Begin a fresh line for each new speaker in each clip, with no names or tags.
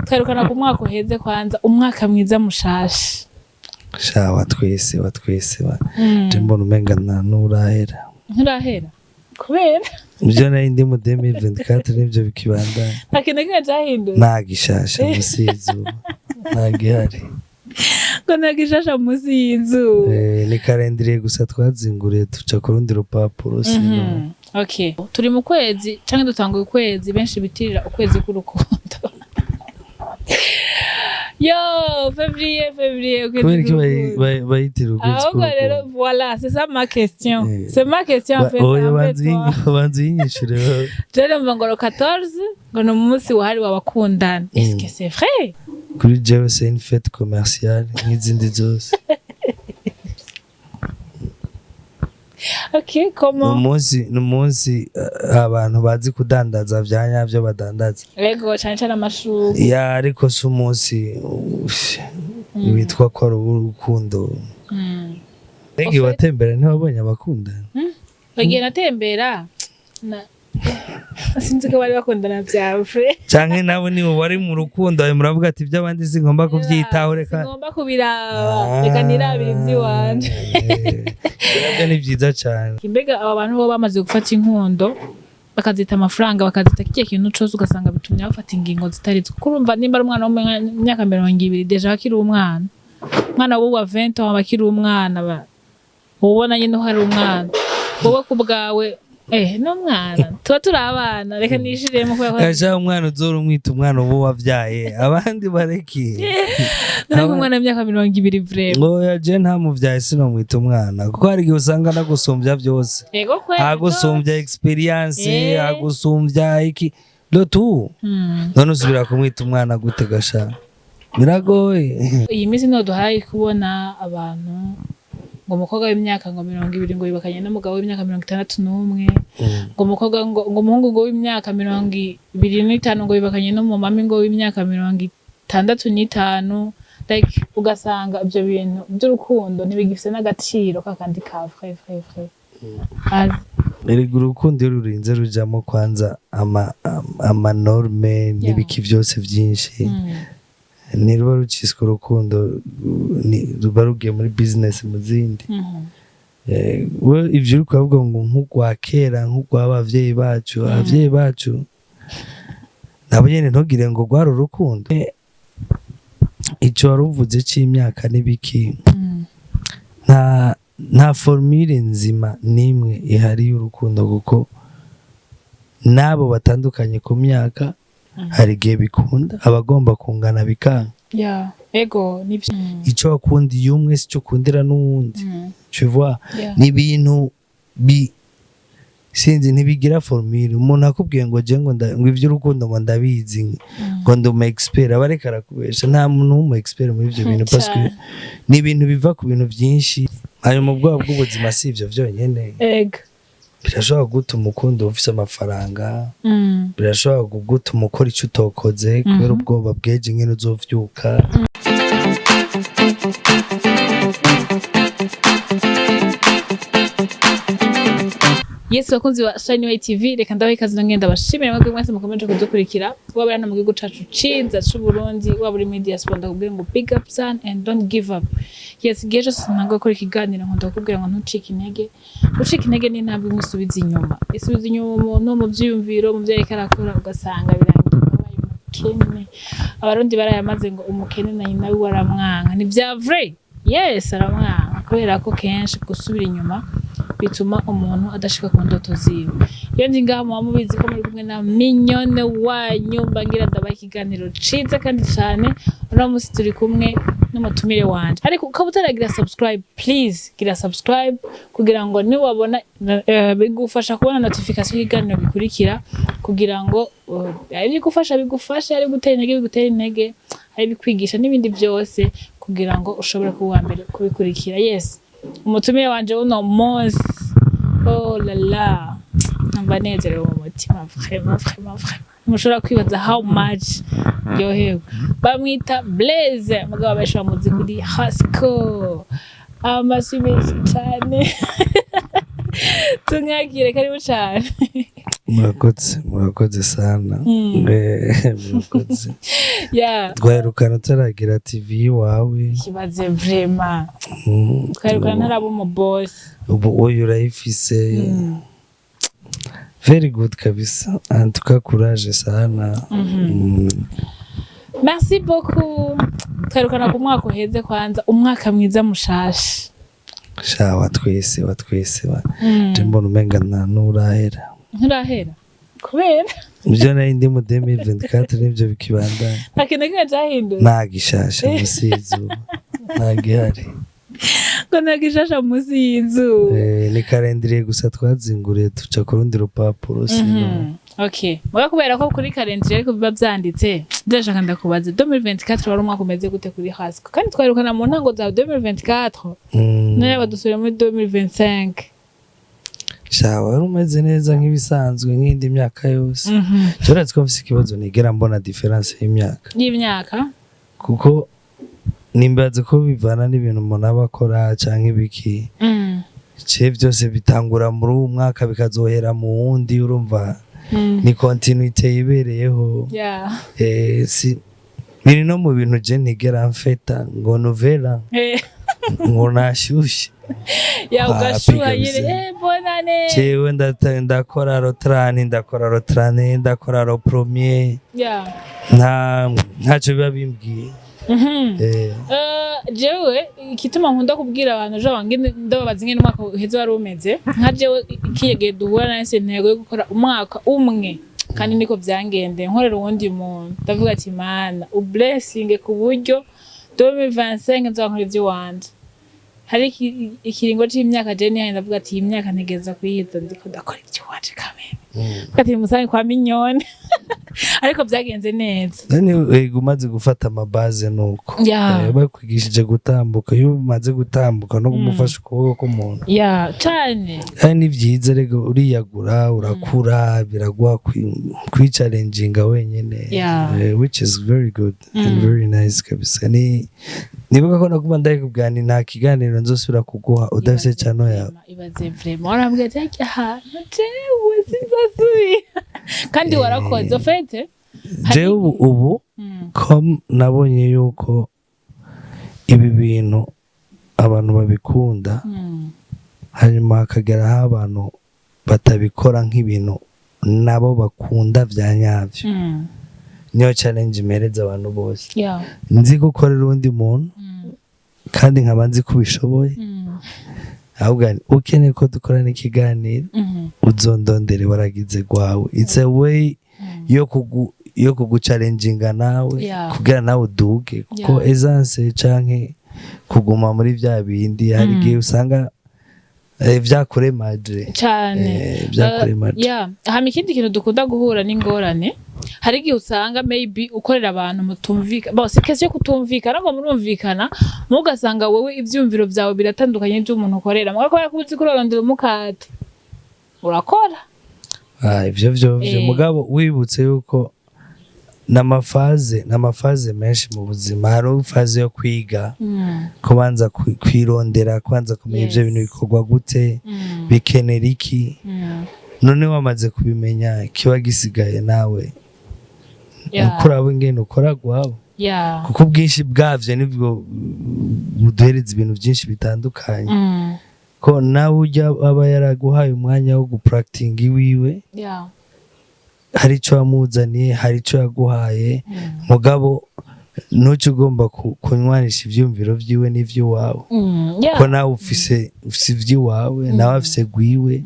Twerukana ku mwaka uheze. Kwanza umwaka mwiza mushasha.
Sha, watwese watwese je mbona umenga nta nurahera.
Nturahera kubera
Ivyo nari ndi mu 2024 nivyo bikibandanya.
Nta kintu na kimwe cahindutse.
Nta gishasha musi y'izuba, nta gihari.
Ngo nta gishasha munsi y'izuba.
Eh, ni calendrier gusa twazinguriye tuca ku rundi rupapuro, sino
Okay, turi mu kwezi canke dutanguye ukwezi benshi bitirira ukwezi k'urukundo. Yo, février, février, ukwezi
Kubera iki
k'urukundo.
Bayitira ukwezi
Ahubwo rero
k'urukundo?
Voilà, c'est ça ma question.
Eh.
C'est ma question en fait.
Oya,
en fait,
banza
toi.
Banza uyinyishure wewe.
Rero mva ngo le 14 ngo ni umunsi wahariwe abakundana. Est-ce que c'est vrai?
Kuri jewe c'est une fête commerciale nk'izindi zose.
Ok,
Ni
comment?
umunsi, ni umunsi abantu bazi kudandaza vya nyavyo badandaza.
Ego, cane cane amashurwe.
Ya, ariko si umunsi witwa ko ari uw'urukundo. Mbega
En fait-
watembera ntiwabonye abakundana?
Bagiye natembera na sinzi ko bari bakundana vya vrai.
Canke nabo nibo wari mu rukundo, muravuga ati iby'abandi singomba kuvyitaho, reka
Singomba kubiraba, reka nirabire ivy'iwanje.
Eh, navyo ni vyiza cane.
Mbega aba bantu bo bamaze gufata inkundo bakazita amafaranga, bakazita kigiye kintu cose, ugasanga bitumye bafata ingingo zitari zo. Kuko urumva nimba ari umwana wo mu myaka 20, déjà akiri umwana, umwana wo wa 20 aba akiri umwana, ubona nyine ko ari umwana. Wowe ku bwawe, n'umwana tuba turi abana, reka nishiremo kubera ko
Kasha, umwana uzora umwita umwana uwo wavyaye, abandi bareke.
Nari umwana w'imyaka 20 vraiment.
Ngo je ntamuvyaye sinomwita umwana, kuko hari igihe usanga nagusumbya vyose.
Ego kweli.
Agusumbya experience, agusumbya iki le tout. None usubira kumwita umwana gute gasha? Biragoye.
Iyi minsi niho duhaye kubona abantu ngo umukobwa w'imyaka ngo 20 ngo yubakanye n'umugabo w'imyaka 61, ngo umukobwa ngo umuhungu ngo w'imyaka 25 ngo yubakanye n'umumami ngo w'imyaka 65. Like ugasanga ibyo bintu by'urukundo ntibigifise n'agaciro kakandi ka vrai vrai vrai.
Erega urukundo iyo rurinze rujamo kwanza ama normes n'ibiki byose byinshi, ntiruba ruciswe urukundo, ruba rugiye muri business mu zindi. We ivyo uri kuvuga ngo nk'urwa kera, nk'urw'abavyeyi bacu, abavyeyi bacu nabo nyene ntugire ngo rwari urukundo. Ico wari uvuze c'imyaka n'ibiki, nta formule nzima n'imwe ihari y'urukundo, kuko n'abo batandukanye ku myaka hari igihe bikunda, abagomba kungana bikanga.
Yeah, ego nivyo.
Ico wakundiye umwe sico ukundira n'uwundi. Tu vois?
Yeah.
Ni ibintu bi sinzi, ntibigira formule. Umuntu akubwiye ngo je ngo ivy'urukundo ngo ndabizi, ngo ndi umu expert, aba ariko arakubesha. Nta muntu w'umu expert muri ivyo bintu, parce que ni ibintu biva ku bintu vyinshi. Hanyuma ubwoba bw'ubuzima si ivyo vyonyene. Birashobora kugutuma ukunda ufise amafaranga, birashobora kugutuma ukora ico utokoze kubera ubwoba bw'ejo ingene uzovyuka.
Yes, bakunzi ba Shine Way TV, reka ndabaha ikaze nongera ndabashimira mwebwe mwese mukomeje kudukurikira, waba uri hano mu gihugu cacu ciza c'u Burundi, waba uri muri diaspora, ndakubwira ngo big up son and don't give up. Yes, igihe cose ntangwa gukora ikiganiro nkunda kukubwira ngo ntucike intege. Gucika intege ni intambwe imwe isubiza inyuma, isubiza inyuma umuntu mu vyiyumviro, mu vyo ariko arakora, ugasanga birangiye abaye umukene. Abarundi barayamaze ngo umukene na nyina wiwe aramwanka. Ni vya vrai. Yes, aramwanka kubera ko kenshi gusubira inyuma bituma umuntu adashika ku ndoto ziwe. Iyo ndi ngaha muba mubizi ko muri kumwe na mignone wanyu, mbangira ndabaha ikiganiro ciza kandi cane. Uno musi turi kumwe n'umutumire wanje, ariko ukaba utaragira subscribe, please gira subscribe kugira ngo niwabona bigufasha kubona notification y'ikiganiro bikurikira, kugira ngo ari bigufasha bigufashe, ari gutera intege bigutera intege, ari bikwigisha n'ibindi byose, kugira ngo ushobore kuba uwa mbere kubikurikira. Yes, umutumire wanje uno munsi, oh la la, numva nezerewe mu mutima, vraiment vraiment vraiment, ntimushobora kwibaza how much ryohewe. Bamwita Blaise, mugabo benshi bamuzi kuri Hasco. Amashyi menshi cane, tumwakire, karibu cane.
Murakoze, murakoze sana. Murakoze. Twaherukana utaragira TV iwawe.
Kibaze vraiment. Twaherukana ntaraba umubosi.
Ubu uyu urayifise. Very good kabisa, en tout cas courage sana.
Merci beaucoup. Twaherukana ku mwaka uheze. Kwanza umwaka mwiza mushasha.
Sha, watwese, watwese je mbona umenga nta nurahera.
Nturahera kubera
Ibyo nari ndi mu 2024 nibyo bikibandanya.
Nta kintu na kimwe cahindutse.
Nta gishasha munsi y'izuba, nta gihari.
Ngo nta gishasha munsi y'izuba.
Ni calendrier gusa twazinguriye tuca ku rundi rupapuro, sino
Okay, muga kubera ko kuri calendrier ariko biba vyanditse, ndashaka ndakubaza: 2024 wari umwaka umeze gute kuri Hasco? Kandi twarukana mu ntango za 2024, none badusubira muri 2025.
Sha, wari umeze neza nk'ibisanzwe, nk'indi myaka yose. Uretse ko mfise ikibazo, nigera mbona différence y'imyaka.
Y'imyaka.
Kuko nimbaze ko bivana n'ibintu umuntu aba akora canke ibiki. Ce byose bitangura muri uwu mwaka bikazohera mu wundi, urumva ni continuité yibereyeho. Si biri no mu bintu je ntigera mfeta ngo novela ngo nashyushye.
Ya,
Wapi
ugashuha
kabisa.
nyine, bonane.
Jewe ndakora le 30, ndakora le 30, ndakora le premier, nta ntacyo biba bimbwiye.
Jewe igituma nkunda kubwira abantu ejo wange ndababaza ingene umwaka uheze wari umeze, nka jewe ikiye duhura nahise intego yo gukora umwaka umwe, kandi niko vyangendeye, nkorera uwundi muntu, ndavuga ati: "Mana, ublessinge ku buryo 2025 nzoba nkora ivy'iwanje." Hari ikiringo c'imyaka je nihaye, ndavuga ati: "Iyi myaka ntegereza kuyihiza ndiko ndakora ivy'iwanje kameme." Ati musange kwa minyone, ariko vyagenze neza.
None ego, umaze gufata amabaze nuko bakwigishije gutambuka, iyo umaze gutambuka no kumufasha ukuboko k'umuntu.
Ya, cane.
Kandi ni byiza rego, uriyagura, urakura, biraguha kwichallenginga wenyene. Which is very good and very nice kabisa. Ni nibuka ko naguma ndabikubwira nti nta kiganiro nzosubira kuguha udafise channel yawe.
Ibaze vraiment, warambwira ati harya hantu jewe sinzosubira, kandi warakoze au fait.
Jewe ubu ko nabonye yuko ibi bintu abantu babikunda, hanyuma hakagera aho abantu batabikora nk'ibintu nabo bakunda vya nyavyo, niyo challenge imereza abantu bose. Nzi gukorera uwundi muntu kandi nkaba nzi ko ubishoboye, ahubwo ni ukeneye ko dukorana ikiganiro, uzondondere waragize gwawe. It's a way yo kuguchallenginga nawe kugira nawe uduge, kuko essence canke kuguma muri vya bindi, hari igihe usanga vyakuremaje.
Cane.
Vyakuremaje.
Yeah. Hama ikindi kintu dukunda guhura n'ingorane, hari igihe usanga maybe ukorera abantu mutumvika, bon, si question yo kutumvikana, ngo murumvikana, muga ugasanga wowe ivyumviro vyawe biratandukanye n'ivy'umuntu ukorera, muga kubera ko uzi ko urarondera umukate urakora.
Ah, ivyo vyo mugabo wibutse yuko n'amaphases menshi mu buzima. Hari phase yo kwiga, kubanza kwirondera, kubanza kumenya ivyo bintu bikorwa gute, bikenera iki. None wamaze kubimenya, kiba gisigaye nawe ukuraba ingene ukora gwabo, kuko ubwinshi bwavyo nibwo buduhereza ibintu byinshi bitandukanye, ko nawe ujya aba yaraguhaye umwanya wo gupractinga iwiwe, hari ico wamuzaniye, hari ico yaguhaye. Mugabo ntuce ugomba kunywanisha ivyumviro vyiwe n'ivy'iwawe, ko nawe ufise ivy'iwawe, nawe afise gwiwe.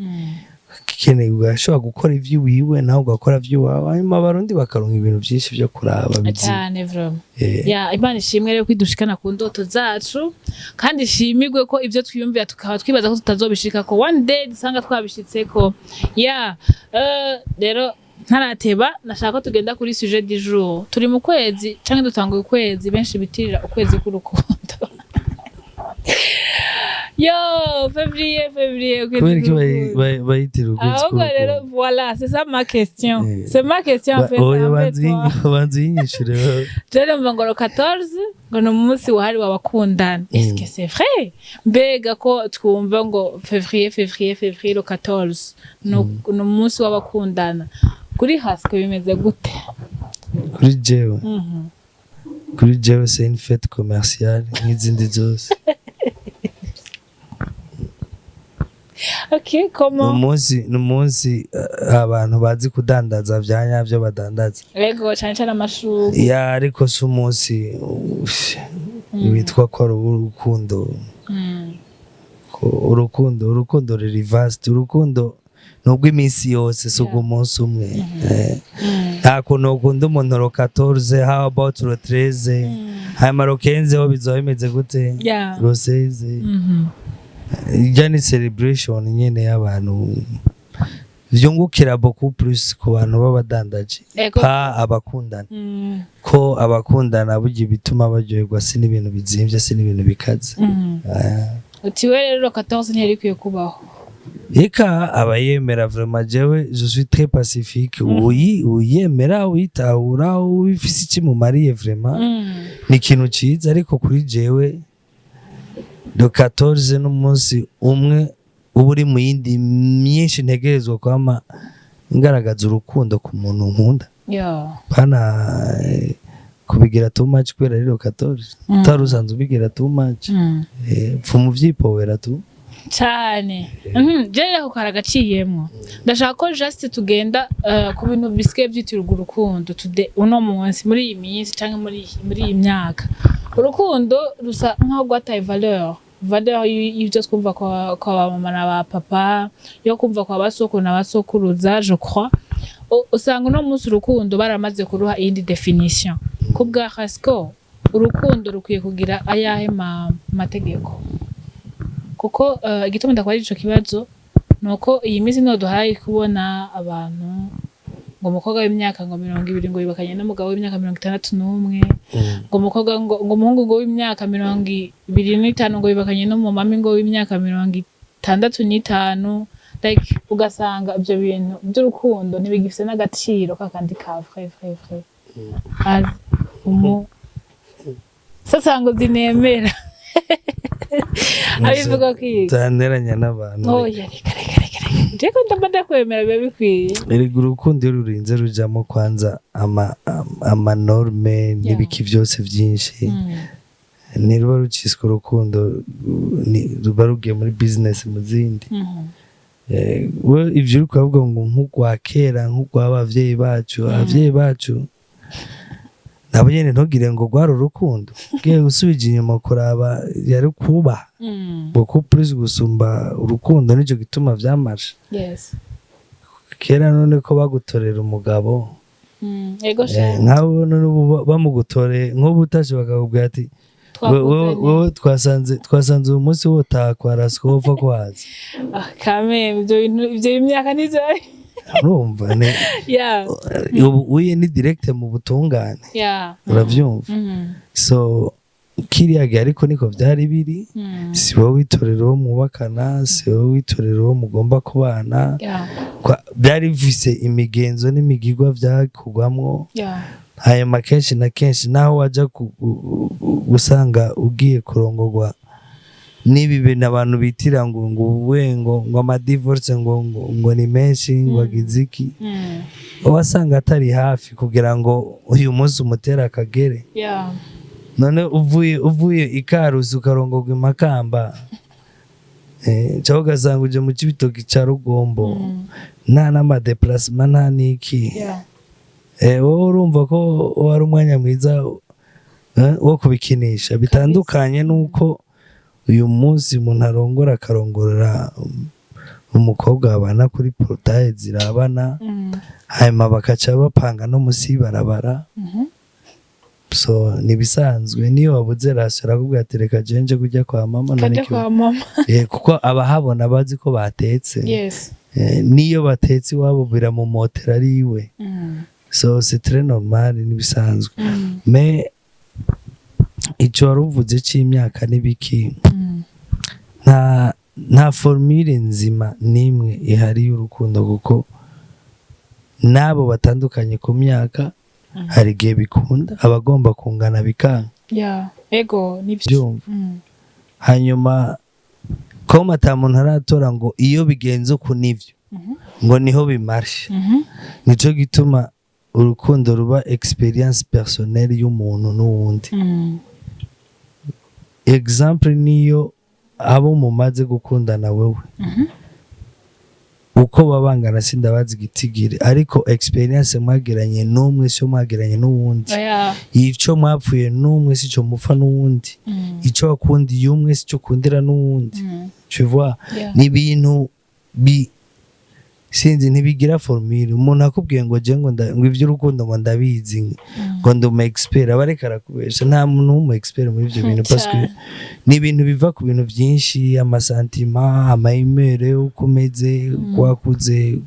Keneye ugashobora gukora ivy'iwiwe, nawe ugakora ivy'iwawe, hanyuma Abarundi bakaronka ibintu vyinshi vyo kuraba bizima.
Cyane vraiment. Ya, Imana ishimwe rero kwidushikana ku ndoto zacu, kandi ishimirwe ko ibyo twiyumvira tukaba twibaza ko tutazobishikako, one day dusanga twabishitseko. Ya, rero ntarateba, nashaka ko tugenda kuri sujet du jour. Turi mu kwezi canke dutanguye ukwezi benshi bitirira ukwezi k'urukundo. Yo, février, février, ukwezi
Kubera iki
k'urukundo.
Bayitira ukwezi
Ahubwo rero,
k'urukundo?
Voilà, c'est ça ma question.
Eh.
C'est ma question en fait.
Oya,
en fait,
banza
toi.
Banza uyinyishure wewe.
Rero numva ngo le 14 ngo ni umunsi wahariwe abakundana. Est-ce que c'est vrai? Mbega ko twumva ngo février, février, février, le 14 ni umunsi w'abakundana, kuri Hasiko bimeze gute?
Kuri jewe, kuri jewe c'est une fête commerciale nk'izindi zose.
Ok,
Ni
comment?
umunsi, ni umunsi abantu bazi kudandaza vya nyavyo badandaza.
Ego, cyane cyane amashurwe.
Ya, ariko si umunsi witwa ko ari uw'urukundo. Ko urukundo ruri vaste, urukundo ni urw'iminsi yose, si urw'umunsi umwe. Nta kuntu ukunda umuntu le 14, how about le 13? Hanyuma le 15 ho bizoba bimeze gute? Le 16? Ijya ni celebration nyene y'abantu vyungukira beaucoup plus ku bantu b'abadandaji, pa abakundana, ko abakundana burya ibituma baryoherwa si n'ibintu bizimvye, si n'ibintu bikaze. Ah.
Uti we rero 14 ntiyari ikwiye kubaho.
Eka abayemera, vraiment jewe je suis très pacifique. Uyi uyemera, uyitahura, ubifise ikimumariye, vraiment ni ikintu ciza, ariko kuri jewe le 14 n'umunsi umwe uba uri mu yindi myinshi ntegerezwa kwama ngaragaza urukundo ku muntu nkunda, pana kubigira too much kubera ari le 14. Utari usanzwe ubigira too much, pfuma uvyipowera tu.
Cyane. Je rero ako karagaciyemwo, ndashaka ko just tugenda ku bintu bisigaye byitirirwa urukundo today, uno munsi, muri iyi minsi canke muri iyi myaka. Urukundo rusa nkaho rwataye valeur y'ivyo twumva kwa ba mama na ba papa, yo kumva kwa basokuru na basokuruza, je crois. Usanga uno munsi urukundo baramaze kuruha iyindi définition. Ku bwa Hasco, urukundo rukwiye kugira ayahe mategeko? Kuko igituma ndakora ico kibazo nuko iyi minsi niho duhaye kubona abantu ngo umukobwa w'imyaka ngo 20 ngo yubakanye n'umugabo w'imyaka 61, ngo umukobwa ngo umuhungu ngo w'imyaka 25 ngo yubakanye n'umumami ngo w'imyaka 65. Like, ugasanga ibyo bintu by'urukundo ntibigifise n'agaciro kakandi ka vrai vrai vrai, as umu sasa ngo zinemera abivuga kwiga.
Utanteranya n'abantu.
Oya, reka reka reka reka, jeko ndamba ndakwemera, biba bikwiye.
Erega urukundo iyo rurinze rujamo kwanza ama normes n'ibiki byose byinshi, ntiruba ruciswe urukundo, ruba rugiye muri business mu zindi. We ivyo uri kuvuga ngo nk'urwa kera, nk'urw'abavyeyi bacu, abavyeyi bacu nabo nyene ntugire ngo rwari urukundo. Ugiye gusubija inyuma kuraba, yari kubaha beaucoup plus gusumba urukundo, nico gituma vyamashe kera. None ko bagutorera umugabo?
Ego sha.
Nk'abo none ubu bamugutoreye, nk'ubu utashe bakakubwira ati:
Twakuzaniye.
"Wewe twasanze uyu munsi wotaha kwa Rasco, wopfa kuhaza."
Ah, kameme, ibyo bintu, ibyo imyaka ntibyari.
Urumva ubu uye ni direct mu butungane. Uravyumva? So kiriya gihe ariko niko vyari biri. Si wowe witorera uwo mwubakana, si wowe witorera uwo mugomba kubana. Byari bifise imigenzo n'imigigwa vyakugwamwo. Hanyuma kenshi na kenshi naho waja gusanga ugiye kurongorwa n'ibi bintu abantu bitira ngo we ngo ama divorce ngo ni menshi, ngo agize iki, wasanga atari hafi kugira ngo uyu munsi umutere akagere. None uvuye ikarusi ukarongorwa imakamba, cyangwa ugasanga uje mu Cibitoki ca Rugombo, nta n'ama déplacement, nta n'iki. Wowe urumva ko wari umwanya mwiza wo kubikinisha, bitandukanye n'uko uyu munsi umuntu arongora, akarongorera umukobwa babana kuri portail zirabana, hanyuma bakaca bapanga no musi y'ibarabara. So ni ibisanzwe, niyo wabuze ration arakubwira ati: "Reka jenje kujya kwa mama." None
Kaja kwa mama.
Kuko abahabona bazi ko batetse. Niyo batetse iwabo biramumotera ari iwe. So c'est très normal, nibisanzwe. Mais ico wari uvuze c'imyaka n'ibiki, Nta formule nzima n'imwe ihari y'urukundo, kuko n'abo batandukanye ku myaka hari igihe bikunda, abagomba kungana bikanga.
Yeah, ego, nivyo.
Byumva. Hanyuma koma ata muntu aratora ngo iyo bigenze uku nivyo, ngo niho bimarshe. Nico gituma urukundo ruba expérience personnelle y'umuntu n'uwundi. Exemple, niyo abo mumaze gukundana wewe, uko babangana sindabazi igitigiri, ariko expérience mwagiranye n'umwe siyo mwagiranye n'uwundi.
Oya.
Ico mwapfuye n'umwe sico mupfa n'uwundi. Ico wakundiye umwe sico ukundira n'uwundi. Tu vois?
Yeah.
Ni ibintu bi sinzi, ntibigira formule. Umuntu akubwiye ngo je ngo ngo ivy'urukundo ngo ndabizi, ngo ndi umu expert, aba ariko arakubesha. Nta muntu w'umu expert muri ivyo bintu, parce que ni ibintu biva ku bintu vyinshi: ama sentiments, ama humeurs, uko umeze, uko wakuze,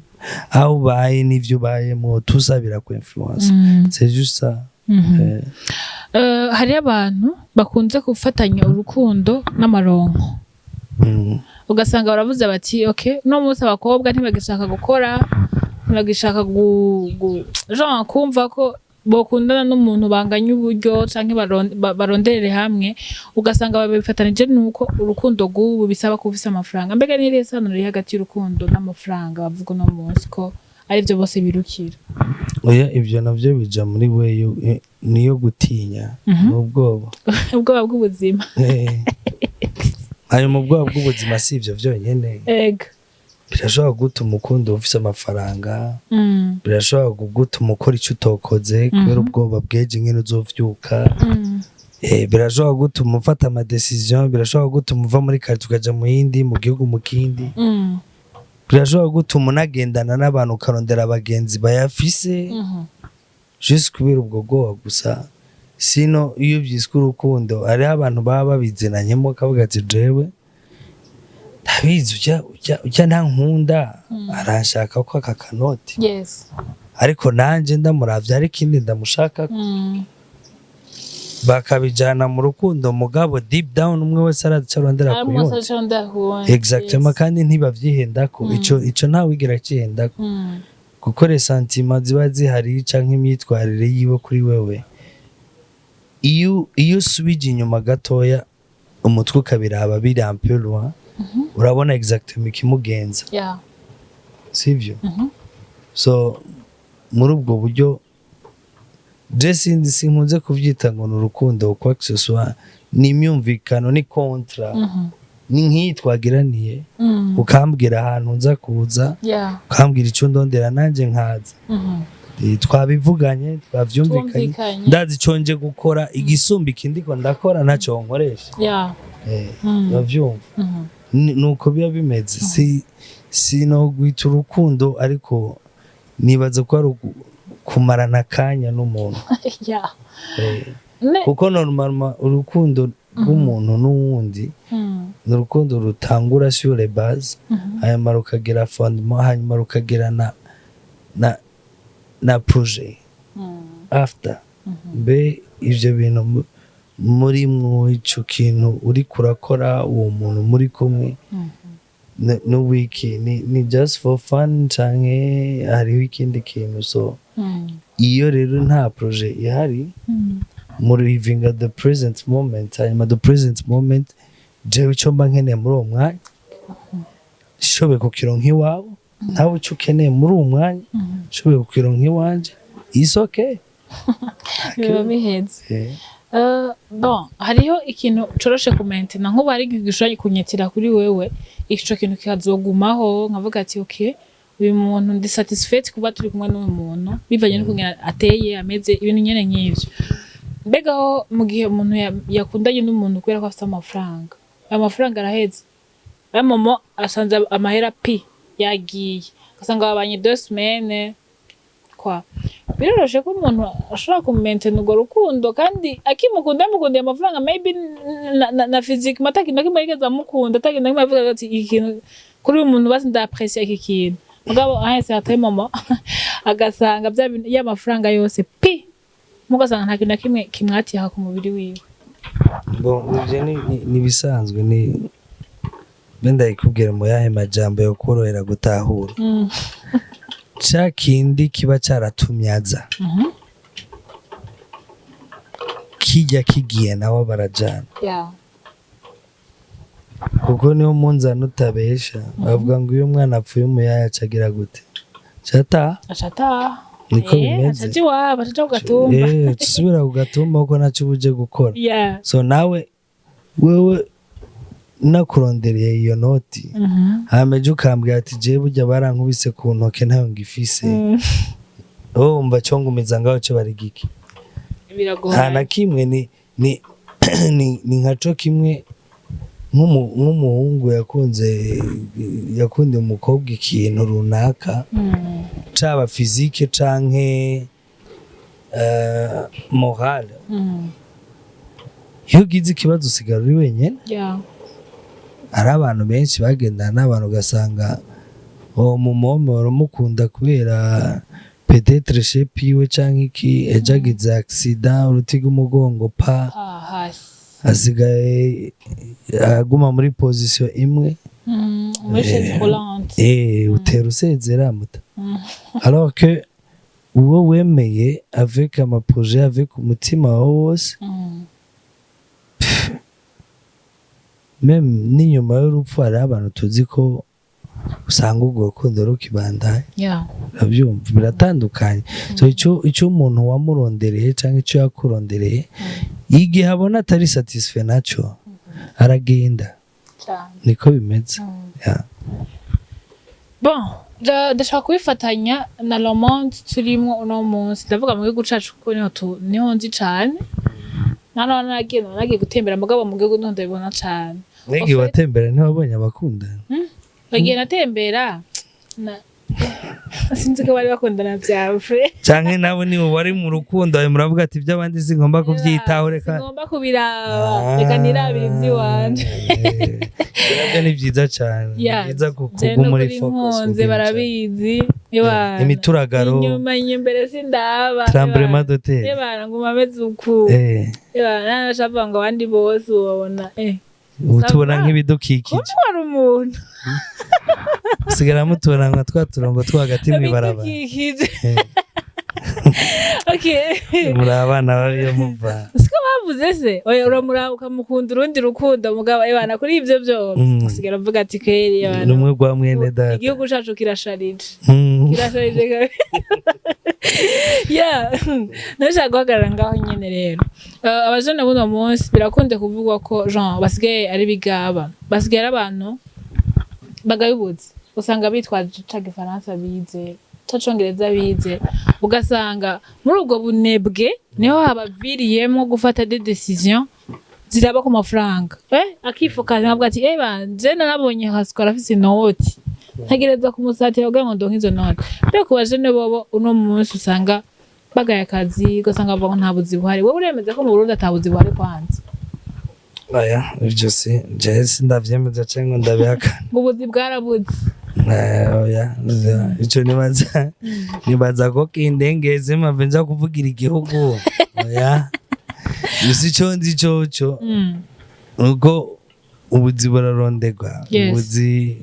aho ubaye n'ivyo ubayemo, tout ça biraku influence. C'est juste ça.
Hariyo abantu bakunze gufatanya urukundo n'amaronko. Ugasanga baravuze bati: "Ok, uno munsi abakobwa ntibagishaka gukora, ntibagishaka genre kumva ko bokundana n'umuntu banganya uburyo canke baronderere hamwe." Ugasanga babifatanije nuko urukundo rw'ubu bisaba kuba ufise amafaranga. Mbega ni irihe sano riri hagati y'urukundo n'amafaranga bavuga uno munsi ko arivyo bose birukira?
Oya, ivyo navyo bija muri weyo, niyo gutinya n'ubwoba.
Ubwoba bw'ubuzima.
Hanyuma ubwoba bw'ubuzima si ivyo vyonyene. Birashobora gutuma ukunda ufise amafaranga. Birashobora kugutuma ukora icyo utokoze kubera ubwoba bw'ejo ingene uzovyuka. Birashobora gutuma ufata ama décisions, birashobora gutuma uva muri quartier ukaja mu yindi, mu gihugu mu kindi. Birashobora gutuma unagendana n'abantu, ukarondera abagenzi bayafise, juste kubera ubwo bwoba gusa. Sino iyo vyiswe urukundo, hariho abantu baba babizinanyemo, akavuga ati: "Jewe ndabizi, ujya ntankunda, aranshaka ko aka kanoti, ariko nanje ndamuravye hari ikindi ndamushaka." Bakabijana mu rukundo, mugabo deep down umwe wese arazi ico arondera ku
Ari
yundi. Exactement. Kandi ntibavyihendako, ico ntawigira acihendako, kuko les sentiments ziba zihari canke imyitwarire yiwe kuri wewe, iyo usubije inyuma gatoya umutwe ukabiraba biri un peu loin, urabona exactement ikimugenza, sivyo?
Mhm.
So muri ubwo buryo je sindi, sinkunze kuvyita ngo ni urukundo quoi que ce soit. Ni imyumvikano, ni contrat. Ni nk'iyi twagiraniye, ukambwira ahantu nza kuza, ukambwira icyo ndondera, nanjye nkaza. Twabivuganye, twavyumvikanye.
Twumvikanye.
Ndazi ico nje gukora, igisumba ikindi ko ndakora ntacyo nkoresha. Uravyumva?
Mhm.
Nuko biba bimeze. Si no gwita urukundo, ariko nibaza ko ari kumarana akanya n'umuntu. Kuko normalement urukundo rw'umuntu n'uwundi ni urukundo rutangura sur les bases, hanyuma rukagira fondement, hanyuma rukagira na projet after. Mbe ivyo bintu muri mwo, ico kintu uriko urakora, uwo muntu muri kumwe, n'uwiki ni just for fun canke hariho ikindi kintu? So iyo rero nta projet ihari, muri living at the present moment. Hanyuma the present moment, jewe icyo mba nkeneye muri uwo mwanya nshoboye kukironka iwawe, nawe icyo ukeneye muri uwo mwanya nshoboye kukironka iwanje, is okay.
Biba biheze. Bon, hariho ikintu coroshe kumentena, nk'ubu hari igihe gishobora kunyetira kuri wewe, ico kintu kikazogumaho, nkavuga ati: "Okay, uyu muntu ndi satisfait kuba turi kumwe n'uyu muntu," bivanye n'ukuntu ateye, ameze, ibintu nyene nk'ivyo. Mbega aho mu gihe umuntu yakundanye n'umuntu kubera ko afite amafaranga, ayo mafaranga araheze, ayo momo asanze amahera pi yagiye, ugasanga babanye 2 semaines kwa, biroroshe ko umuntu ashobora kumentena urwo rukundo kandi akimukunda, yamukundiye amafaranga, maybe na physique atakintu na kimwe yigeze amukunda, atakintu na kimwe avuga ati: "Iki kintu kuri uyu muntu basi ndapreciate iki kintu." Mugabo ahese hatari momo, agasanga bya bintu, ya mafaranga yose pi, mugasanga nta kintu na kimwe kimwatiha ku mubiri wiwe.
Bon, ivyo ni ibisanzwe, ni Mbe ndayikubwira mu yahe majambo yo korohera gutahura? Ca kindi kiba caratumye aza, kijya kigiye, nabo barajana, kuko niyo munzani utabesha. Bavuga ngo iyo umwana apfuye, umuyaya acagira gute? Cata.
Acataha.
Niko bimeze.
Acaja iwabo, acaja ku gatumba.
Eh, tusubira ku gatumba, kuko ntaco uba uje gukora. So nawe wewe nakurondereye iyo noti, hama ejo ukambwira ati: "Jewe burya barankubise ku ntoke, ntayo ngifise." Wowe wumva co ngumiza ngaho co bari giki? Nta
Biragoye.
na kimwe. Ni nkaco kimwe nk'umuhungu yakundiye umukobwa ikintu runaka, caba physique canke morale. Iyo ugize ikibazo, usigara uri wenyene. Hari abantu benshi bagendana n'abantu, ugasanga uwo mumome uramukunda kubera peut-être shape yiwe canke iki, ejo agize accident, uruti rw'umugongo pa.
Ah, hasi.
Asigaye aguma muri position imwe.
Muri chaise roulante.
Eh, utera usezera muta, alors que uwo wemeye avec ama projet, avec umutima wawe wose, même n'inyuma y'urupfu hariho abantu tuzi ko usanga urwo rukundo rukibandanya. Urabyumva, biratandukanye. So icyo umuntu wamurondereye cyangwa icyo yakurondereye, igihe abona atari satisfait nacyo, aragenda.
Cyane.
Niko bimeze. Yeah.
Bon, ndashaka kubifatanya na le monde turimo uno munsi. Ndavuga mu gihugu cacu kuko niho nzi cane. Nta nagiye gutembera, mugabo mu gihugu niho ndabibona cane.
N'igihe watembera ntiwabonye abakundana?
Bagiye natembera na sinzi ko bari bakundana vya vrai.
Canke nabo nibo wari mu rukundo, ayo muravuga ati: "Iby'abandi singomba kubyitaho, reka."
Singomba kubiraba, reka nirabire ivy'iwanje.
Eh, nabyo ni byiza cyane, ni byiza
Je
kuguma muri
nukuri
focus
nkunze
ku kintu cyane.
Barabizi. Ebana.
Imituragaro.
Inyuma imbere sindaba.
Tremblement de terre.
Ebana, nguma meze uku. Ebana, nashavuga ngo abandi bose ubabona
ubu tubona
Ça va.
nk'ibidukikije.
Kuba wari umuntu.
Usigara mutubona nka twa turongo two hagati mw'ibarabara.
Ibidukikije. Okay.
Muri abana babi iyo muva.
Siko bavuze se? Oya, uramuraba ukamukunda urundi rukundo, mugabo ebana, kuri ivyo byose usigara uvuga ati: "Kweri ebana,
Ni umwe rwa mwene data."
igihugu cacu kirasharije." Kirasharije kabisa. Yeah, ndashaka guhagarara ngaho nyene rero. Abajene buno munsi birakunze kuvugwa ko genre basigaye ari bigaba, basigaye ari abantu bagabibuze. Usanga bitwaje ca gifaransa bize, ca congereza bize, ugasanga muri ubwo bunebwe niho habaviriyemwo gufata des décisions ziraba ku mafaranga, akifukaza nkavuga ati: "Eh, banje narabonye Hasiko arafise inoti, ntegereza kumusatira kugira ngo ndonke izo noti." Mbe ku bajene bobo uno munsi usanga bagaye akazi, ugasanga bavuga ngo nta buzi buhari, wowe uremeza ko mu Burundi ata buzi buhari kwanza?
Oya, ivyo si jewe, sindavyemeza canke ngo ndabihakana.
Ngo ubuzi bwarabuze?
Oya, ico nibaza ko kindengeze mpave nja kuvugira igihugu. Oya, gusa ico nzi coco nuko ubuzi burarondegwa. Ubuzi,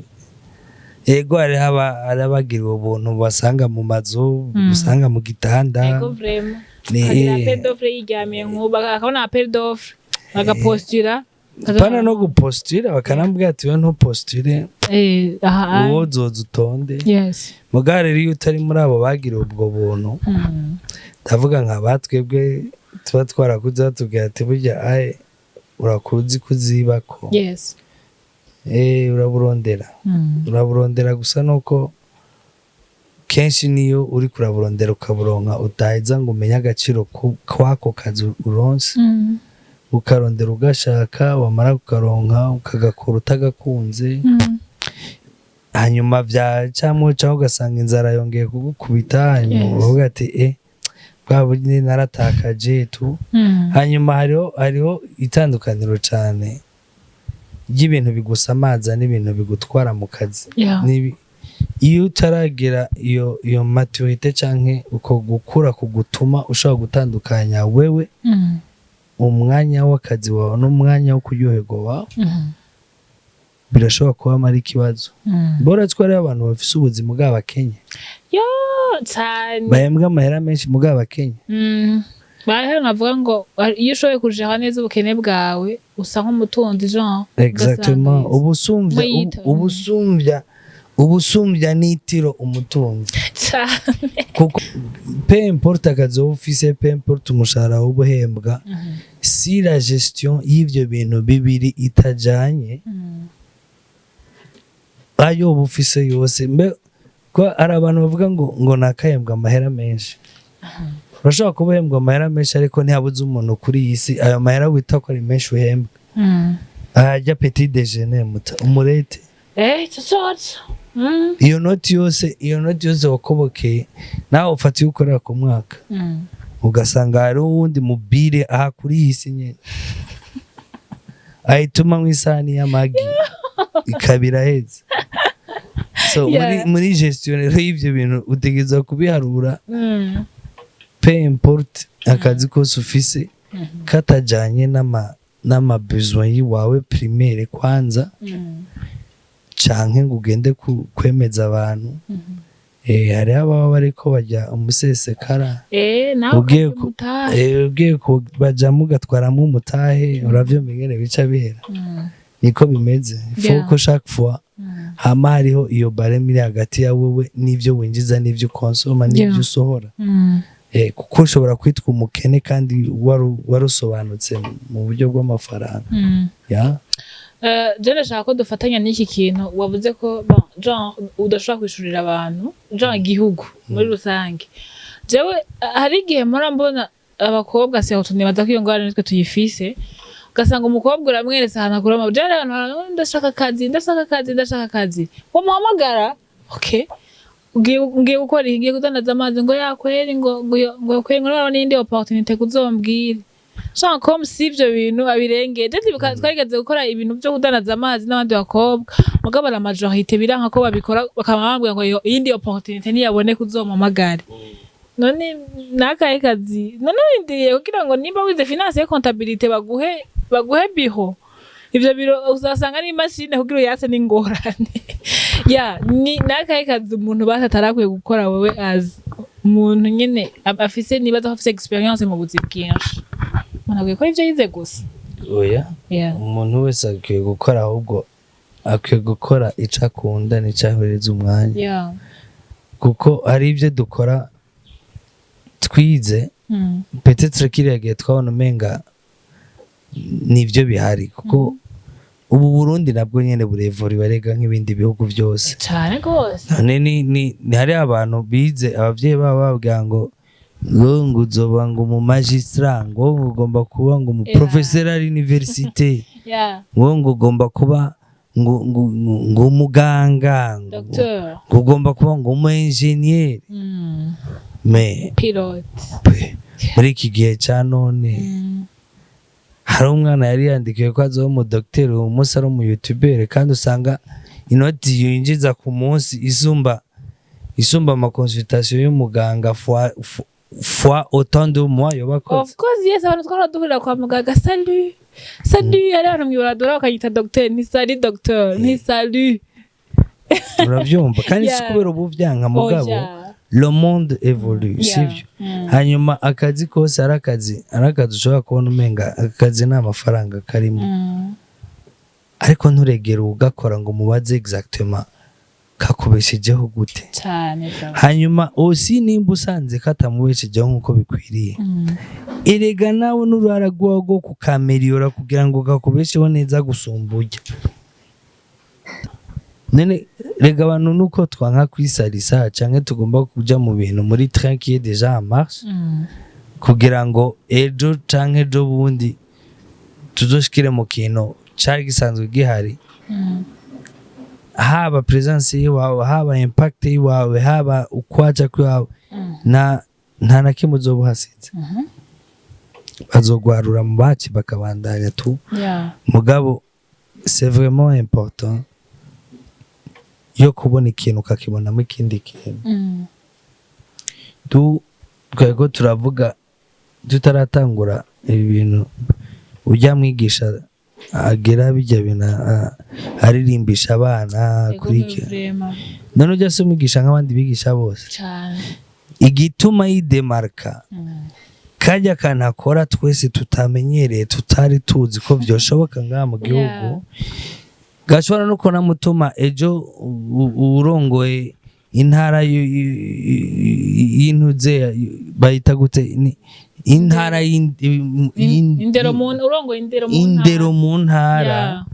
ego, hariho hari abagira ubuntu basanga mu mazu, usanga mu gitanda.
Ego, vraiment. Akagira appel d'offre yiryamiye, nk'ubu akabona appel d'offre, agapostula.
Pana no gupostula, bakanambwira ati: "We ntupostule,
aha
uwo uzoza utonde." Mugabo rero iyo utari muri abo bagira ubwo buntu, ndavuga nka batwebwe tuba twarakuze, batubwira ati: "Burya aye urakuzi kuzibako." Uraburondera. Uraburondera, gusa nuko kenshi niyo uri kuraburondera ukaburonka, utaheza ngo umenye agaciro kwako kazi uronse. Ukarondera ugashaka, wamara kukaronka ukagakora utagakunze. Hanyuma byacamwo cyangwa ugasanga inzara yongeye kugukubita, hanyuma ukavuga ati: "Bwa buryo naratakaje tu." Hanyuma hariho itandukaniro cyane ry'ibintu bigusamaza n'ibintu bigutwara mu kazi. Iyo utaragera iyo maturité canke uko gukura kugutuma ushobora gutandukanya wewe umwanya w'akazi wawe n'umwanya wo kuryoherwa wawe. Birashobora kuba ari ikibazo. Bora twari abantu bafise ubuzima bw'abakenya
Yo, cyane.
bahembwa amahera menshi mu bw'abakenya.
Bari navuga ngo iyo ushoboye kujeha neza ubukene bwawe, usa nk'umutunzi, genre.
Exactement.
Ugasanga
Ubu
Mwiyita.
Ubusumbya n'itiro umutunzi.
Cyane.
Kuko peu importe akazi wowe ufise, peu importe umushahara wowe uhembwa, si la gestion y'ivyo bintu bibiri itajanye, ayo uba ufise yose, mbe ko hari abantu bavuga ngo nakahembwa amahera menshi. Urashobora kuba uhembwa amahera menshi, ariko ntihabuze umuntu kuri iyi si ayo mahera wita ko ari menshi uhembwa ayarya petit déjeuner muta umurete.
Eh, ico coco.
Iyo noti yose wakobokeye nawe ufata iyo ukorera ku mwaka, ugasanga hariho uwundi mubire aha kuri iyi si nyene ayituma mu isahani y'amagi ikaba iraheze. So muri gestion rero y'ivyo bintu utegerezwa kubiharura. Peu importe akazi kose ufise, katajanye n'ama besoin yiwawe primaire kwanza, canke ngo ugende kwemeza abantu. Hariho ababa bariko barya umusesekara.
Nawe
Ugiye
ukarya umutahe.
Ugiye kubajamwo ugatwaramwo umutahe, uravyumva ingene bica bihera. Niko bimeze. Faut ko chaque fois hama hariho iyo barème iri hagati ya wewe n'ivyo winjiza n'ivyo ukonsoma n'ivyo usohora. Kuko ushobora kwitwa umukene kandi warusobanutse mu buryo bw'amafaranga. Ya.
Je ndashaka ko dufatanya n'iki kintu wavuze ko, bon, genre udashobora kwishurira abantu, genre igihugu muri rusange. Jewe hari igihe mpora mbona abakobwa, surtout nibaza ko iyo ngorane nitwe tuyifise, ugasanga umukobwa uramweretse ahantu akura amabuye. Jewe abantu baravuga, "Ndashaka akazi, ndashaka akazi, ndashaka akazi." Wamuhamagara, okay, ugiye gukora iki? Ngiye kudandaza amazi. Ngo yakweri, ngo kweri, ngo noneho n'indi opportunité kuzombwire. Genre comme si ivyo bintu abirengeye. Je ndibuka twarigeze gukora ibintu vyo kudandaza amazi n'abandi bakobwa, mugabo la majorité biranka ko babikora, bakaba bambwira ngo iyo iyindi opportunité niyaboneka uzompamagare. None nakahe kazi none urindiriye kugira ngo nimba wize finance et comptabilité baguhe biho? Ivyo biro uzasanga ari imashini kugira uyatse n'ingorane. Ya, ni nakahe kazi umuntu basi atarakwiye gukora? Wewe azi umuntu nyene afise, nibaza ko afise experience mu buzi bwinshi, umuntu akwiye gukora ivyo yize gusa?
Oya. Umuntu wese akwiye gukora, ahubwo akwiye gukora ico akunda n'ico ahereza umwanya, kuko hari ibyo dukora twize, peut-être kiriya gihe twabona umenga nivyo bihari, kuko ubu Burundi nabwo nyene burevura rega nk'ibindi bihugu byose.
Cane gose.
None ni hari abantu bize, abavyeyi babo bababwira ngo uzoba ngo umu magistrat, ngo ugomba kuba ngo umu professeur à l'université, ngo ugomba kuba ngo umuganga, ngo
Docteur.
ngo ugomba kuba ngo umu ingénieur. Mais
Pilote.
pe, muri iki gihe ca none, hari umwana yari yandikiwe ko azoba umudokiteri, uwo munsi ari umu youtubeur, kandi usanga inoti yinjiza ku munsi isumba ama consultation y'umuganga fois autant de mois yoba akoze.
Of course, yes. Abantu twahora duhurira kwa muganga, salut, salut. Hari abantu mw'ibarabara bakanyita docteur, ni salut docteur, ni salut.
Uravyumva? Kandi si kubera ubu vyanka, mugabo
Oya.
le monde évolue, sivyo? Hanyuma akazi kose ari akazi ushobora kubona umenga akazi nta mafaranga karimo, ariko nturegere ugakora ngo mubaze exactement kakubeshejeho gute.
Cane bravo.
Hanyuma osi nimba usanze katamubeshejeho nk'uko bikwiriye, erega nawe n'uruhara rwawe rwo kukameliyora kugira ngo kakubesheho neza gusumba urya. None rega abantu nuko twanka kwisarisa, canke tugomba kuja mu bintu muri train qui est déjà en marche, kugira ngo ejo canke ejo bundi tuzoshikire mu kintu cari gisanzwe gihari, haba presence yiwawe, haba impact yiwawe, haba ukwaja kwiwawe, nta na kimwe uzoba uhasize. Bazogwarura mu baci bakabandanya tu. Mugabo c'est vraiment important yo kubona ikintu ukakibonamo ikindi kintu. Du twego turavuga tutaratangura ibi bintu, ujya mwigisha Agera bijya bintu aririmbisha abana kuri iki.
Vraiment.
None ujya se umwigisha nk'abandi bigisha bose?
Cane.
Igituma yidemarka, kajya kantu akora twese tutamenyereye, tutari tuzi ko vyoshoboka ngaha mu gihugu, gashobora no kunamutuma ejo urongoye intara y'intuze bayita gute? Intara
Indero mu, urongoye indero mu
indero mu ntara,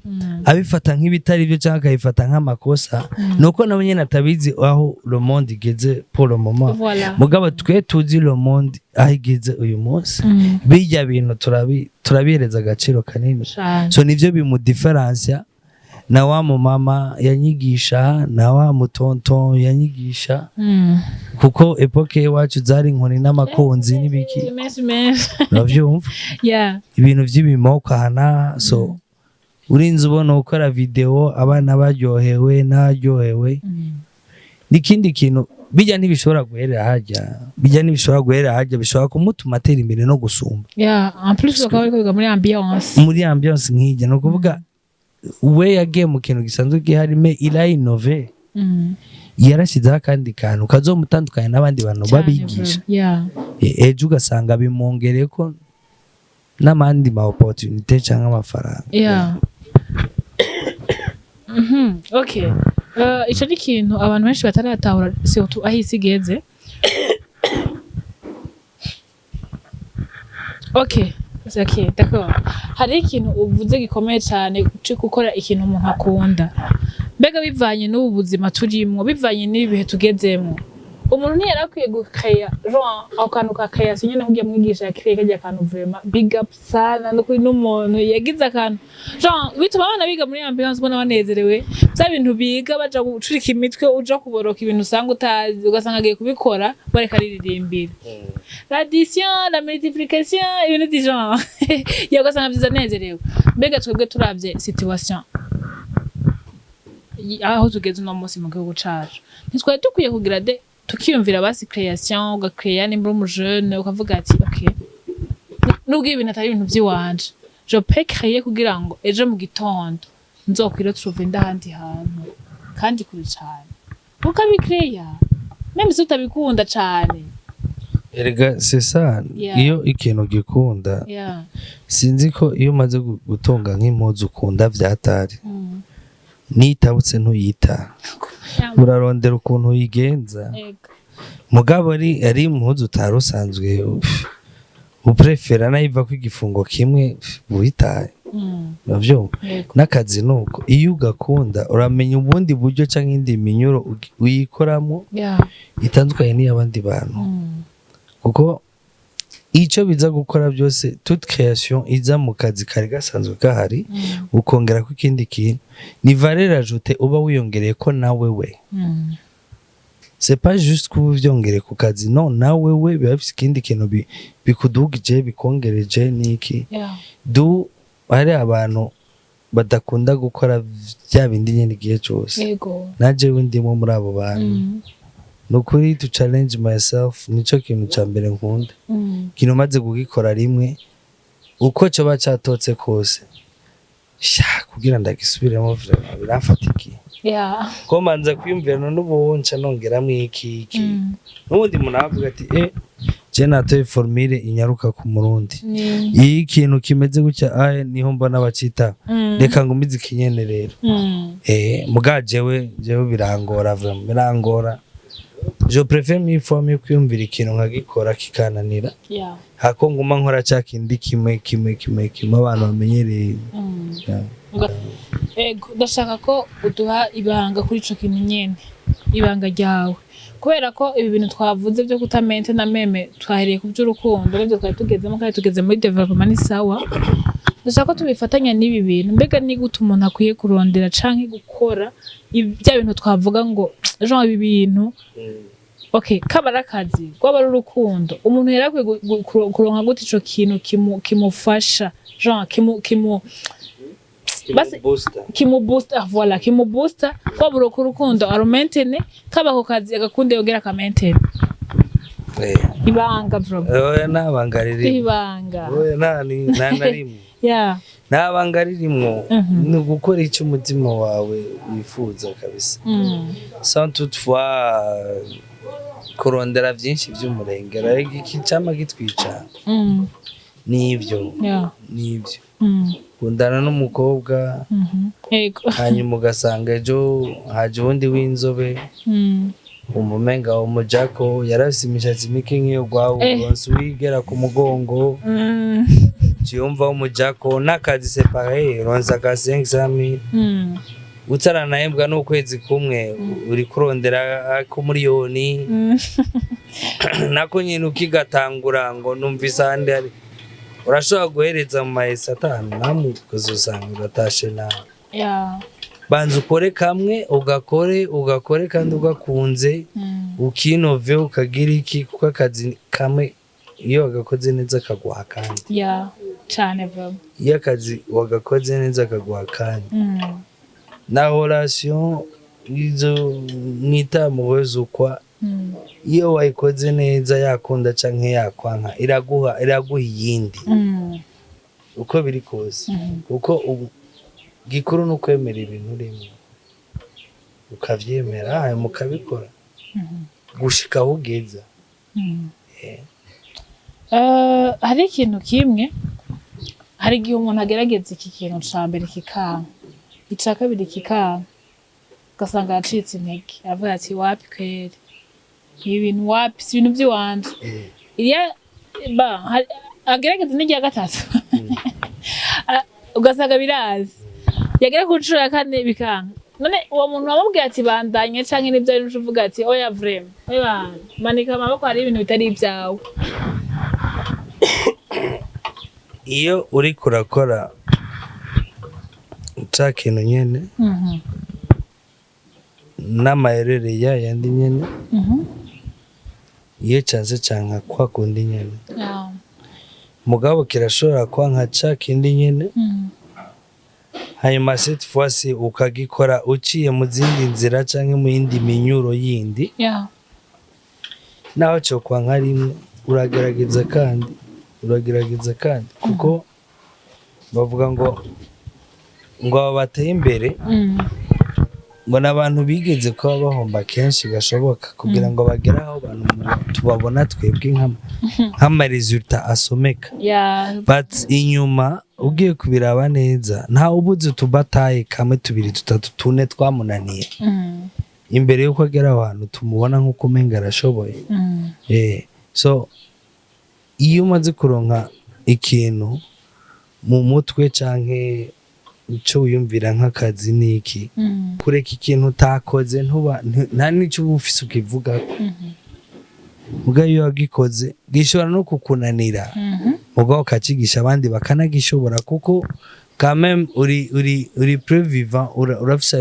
abifata nk'ibitari byo cyangwa akabifata nk'amakosa, nuko nawe nyine atabizi aho le monde igeze pour le moment.
Voilà.
Mugabo twe tuzi le monde aho igeze uyu munsi, bijya bintu turabihereza agaciro kanini.
Cane.
So nivyo bimudiferansia na wa mumama yanyigisha, na wa mutonton yanyigisha, kuko époque iwacu zari inkoni n'amakunzi n'ibiki.
Menshi menshi.
Uravyumva?
Yeah.
Ibintu vy'ibimoko aha n'aha. So urinze ubona ukora video, abana baryohewe n'abaryohewe. N'ikindi kintu, bijya ntibishobora guherera harya, bijya ntibishobora guherera harya, bishobora kumutuma atera imbere no gusumba.
Yeah, en plus bakaba bariko biga muri ambiance.
Muri ambiance nk'ijya, ni ukuvuga we yagiye mu kintu gisanzwe gihari, mais il a innové, yarashyizeho akandi kantu kazomutandukanya n'abandi bantu
Cane.
babigisha.
Bro. Yeah.
Ejo ugasanga bimwongereye ko n'amandi ma opportunité cyangwa amafaranga.
Yeah. Okay. Ico ni ikintu abantu benshi bataratahura, surtout aho isi igeze. Okay, d'accord. Hari ikintu uvuze gikomeye cyane cyo gukora ikintu umuntu akunda. Mbega bivanye n'ubu buzima turimwo, bivanye n'ibi bihe tugezemwo, umuntu ntiyari akwiye gukeya genre ako kantu ka création nyene, nk'ugiye mwigisha yakireye karya kantu? Vraiment, big up sana nukuri, n'umuntu yagize akantu genre bituma abana biga muri ambiance, ubona banezerewe, bya bintu biga baja gucurika imitwe, uja kuboroka ibintu usanga utazi, ugasanga agiye kubikora bareka aririmbira l'addition, la multiplication, ibintu du genre, ya ugasanga vyiza anezerewe. Mbega twebwe turavye situation aho tugeze uno munsi mu gihugu cacu, ntitwari dukwiye kugira de tukiyumvira basi création, ugakreya nimba uri umujene, ukavuga ati: "Ok, nubwo ibi bintu atari ibintu vy'iwanje, je peux créer kugira ngo ejo mu gitondo nzokwire trouver ndahandi hantu kandi kure cane", ukabikreya même si utabikunda cane?
Erega c'est ça. Iyo ikintu gikunda, sinzi ko iyo umaze gutunga nk'impuzu ukunda vyatari, nitabutse ntuyita, urarondera ukuntu uyigenza. Mugabo ari impuzu utari usanzwe uprefera, nayo ko igifungo kimwe witaye, uravyumva?
Ego.
N'akazi nuko, iyo ugakunda uramenya ubundi buryo canke indi minyuro uyikoramo itandukanye n'iy'abandi bantu, kuko ico biza gukora byose, toute création iza mu kazi kari gasanzwe gahari, ukongerako ikindi kintu, ni valeur ajoutée uba wiyongereye ko nawe we. C'est pas juste kuba uvyongereye ku kazi, no nawe we biba bifise ikindi kintu bikudugije, bikongereje n'iki. Du hari abantu badakunda gukora bya bindi nyine igihe cyose. Najewe ndimo muri abo bantu. Ni ukuri, to challenge myself nico kintu ca mbere nkunda. Ikintu maze kugikora rimwe, uko coba catotse kose, sha kugira ndagisubiremo vraiment biramfata igihe, ko manza kwiyumvira: none ubu nca nongeramwo iki iki? N'ubundi muntu avuga ati: "Je natoye formule inyaruka ku murundi." Iyo ikintu kimeze gutya aye niho mbona bacita, reka ngumize ikinyene rero. Muga jewe birangora, vraiment birangora. Je préfère mille fois mieux kwiyumvira ikintu nkagikora kikananira, hako nguma nkora ca kindi kimwe kimwe kimwe kimwe abantu bamenyereye. Yeah.
Ego, ndashaka ko uduha ibanga kuri ico kintu nyene, ibanga ryawe, kubera ko ibi bintu twavuze byo kutamente na même twahereye ku by'urukundo nibyo twari tugezemo, kandi tugeze muri développement, ni sawa. Ndashaka ko tubifatanya n'ibi bintu. Mbega ni gute umuntu akwiye kurondera canke gukora bya bintu twavuga ngo genre ibi bintu, okay, kaba ari akazi, rwaba ari urukundo, umuntu yari akwiye kuronka gute ico kintu kimufasha, genre kimu basi kimuboosta, voilà, kimuboosta, kwaba urukundo arumentene, kaba ako kazi agakunde yongera akamentene? Ibanga bro.
Oya, nta banga ririmo.
Ibanga.
Oya, nta na rimwe. Nta banga ririmwo. Ni ugukora icyo umutima wawe wifuza kabisa, sans toutefois kurondera byinshi by'umurengera. Ariko iki cyama gitwica nibyo, nibyo. Kundana n'umukobwa, hanyuma ugasanga ejo haje uwundi w'inzobe, wumva umenga umujako yarafise imishatsi mike nk'iyo gwawe, uronse uwigera ku mugongo, ciyumva umujako n'akazi c'est pareil, uronse aka 500 000, utaranahembwa n'ukwezi kumwe, uri kurondera ak'umuriyoni. Nako nyine ukigatangura ngo numvise ahandi hari urashobora guhereza mu mahesi 5, namwe ukazosanga uratashe nawe. Banza ukore kamwe, ugakore, ugakore kandi ugakunze, ukinove, ukagira iki, kuko akazi kamwe iyo wagakoze neza kaguha kandi.
Yeah, cane bro.
Iyo akazi wagakoze neza kaguha kandi. Na relation izo mwita amoureuse ukwa, iyo wayikoze neza, yakunda canke yakwanka, iraguha iyindi, uko biri kose, kuko ubu gikuru ni ukwemera ibintu urimo, ukavyemera, hanyuma ukabikora gushika aho ugeza.
Hari ikintu kimwe, hari igihe umuntu agerageza iki kintu ca mbere kikanga, ica kabiri kikanga, ugasanga yacitse intege, aravuga ati: "Wapi kweri, ibi bintu wapi, si ibintu vy'iwanje." Iriya ba agerageza n'irya gatatu, ugasanga birazi, yagera ku nshuro ya kane bikanga. None uwo muntu wamubwiye ati bandanye, canke nivyo ari uvuga ati: "Oya, vraiment, oya, manika amaboko, hari ibintu bitari ibyawe"?
Iyo uriko urakora ca kintu nyene n'amayerere yayandi nyene, iyo canse canka kwa kundi nyene, mugabo kirashobora kwanka ca kindi nyene, hanyuma cette fois-ci ukagikora uciye mu zindi nzira canke mu yindi minyuro yindi, naho co kwanka rimwe, uragerageza kandi, uragerageza kandi, kuko bavuga ngo aba bateye imbere, ngo ni abantu bigeze kuba bahomba kenshi gashoboka kugira ngo bagere aho abantu tubabona twebwe nk'ama résultats asomeka. But inyuma ugiye kubiraba neza, ntawe ubuze utubataye kamwe, tubiri, tutatu, tune twamunaniye imbere y'uko agera aho hantu tumubona nk'uko umenga arashoboye. So iyo umaze kuronka ikintu mu mutwe canke ico wiyumvira nk'akazi niki, kureka ikintu utakoze ntuba nta n'ico uba ufise ukivugako. Mugabo iyo wagikoze gishobora no kukunanira, mugabo ukacigisha abandi bakanagishobora, kuko quand même uri preuve vivant, urafise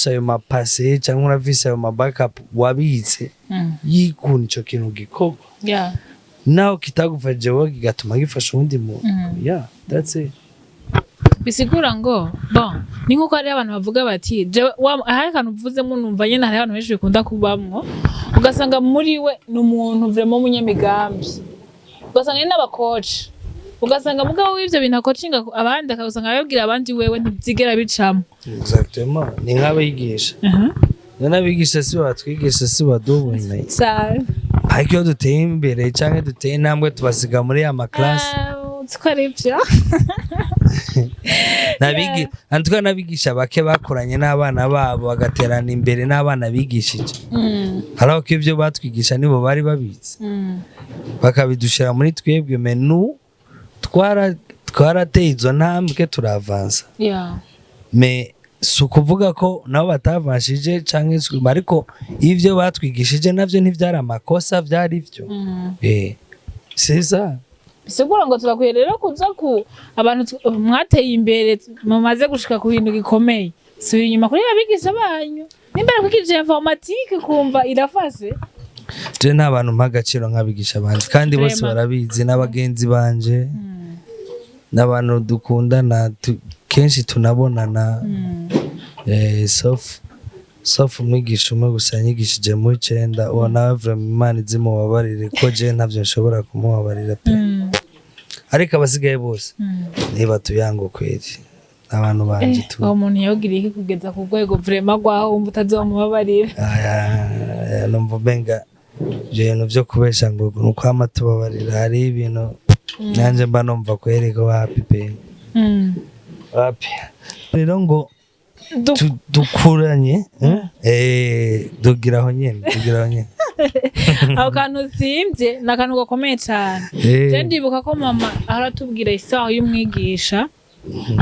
ayo ma passé cyangwa urafise ayo ma backup wabitse y'ukuntu ico kintu gikorwa, naho kitagufashije wowe, kigatuma gifasha uwundi muntu. Yeah, that's it.
Bisigura ngo bon, ni nkuko hariho abantu bavuga bati jewe hari akantu uvuzemo numva nyene hariho abantu benshi bikunda kubamwo, ugasanga muri we ni umuntu vraiment w'umunyamigambi, ugasanga ni n'aba coach, ugasanga mugabo w'ivyo bintu akocinga abandi, akabusanga ababwira abandi, wewe ntivyigera bicamo.
Exactement, ni nk'abigisha. None abigisha si batwigisha, si badubuye?
Cyane.
Ariko iyo duteye imbere cyangwa duteye intambwe, tubasiga muri ya ma classes.
Ah, uzi ko ari ivyo.
Antwa n'abigisha bake bakoranye n'abana babo, bagaterana imbere n'abana bigishije. Hari aho ko ibyo batwigisha nibo bari babizi, bakabidushira muri twebwe. Mais twarateye izo ntambwe, turavansa. Mais si ukuvuga ko nabo batavanshije canke ariko ivyo batwigishije navyo ntivyari amakosa, vyari vyo. C'est ça.
Bisigura ngo turakwiye rero kuza ku abantu mwateye imbere, mumaze gushika ku bintu gikomeye, subira inyuma kuri abigisha banyu, nimba kwigishije informatique kumva irafashe.
Je nta bantu mpa agaciro nk'abigisha banje, kandi bose
Vraiment.
barabizi, n'abagenzi banje n'abantu dukundana, kenshi tunabonana, sauf Sauf umwigisha umwe gusa yanyigishije mu icenda. Uwo nawe vraiment, Imana izimubabarire, ko je ntavyo nshobora kumubabarira pe. Ariko abasigaye bose niba tuyango kweri, abantu banje tu.
Uwo muntu yawugiriye iki kugeza ku rwego vraiment rwaho wumva utazomubabarira?
Aya, numva umenga ibyo bintu byo kubesha ngo ni ukwama tubabarira, hari ibintu nanjye mba numva kwereka wapi pe. Wapi rero ngo dukuranye, eh? Eh, dugira aho nyene, dugira aho nyene.
Ako kantu usimvye ni akantu gakomeye cane. Je ndibuka ko mama ahora atubwira isaha y'umwigisha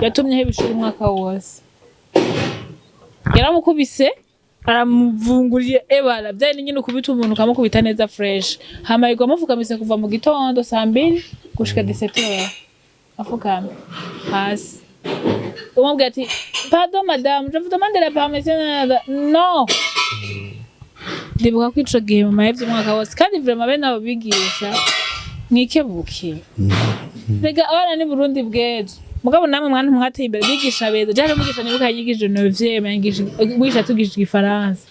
yatumye aheba ishuri umwaka wose. Yaramukubise, aramuvunguriye ebara byari nyine ukubita umuntu ukamukubita neza fresh, hama yigwa amufukamise kuva mu gitondo saa 2 gushika 17h, afukamye hasi. Umubwira ati: "Pardon madame, je vous demande la permission." No, ndibuka ko ico gihe mama yahevye umwaka wose. Kandi vraiment bene abo bigisha, mwikebuke. Rega abana ni Burundi bw'ejo. Mugabo namwe mwana mwateye imbere, bigisha beza. Jewe mwigisha nibuka yanyigishije neuvième, yanyigishije, mwigisha atugishije igifaransa,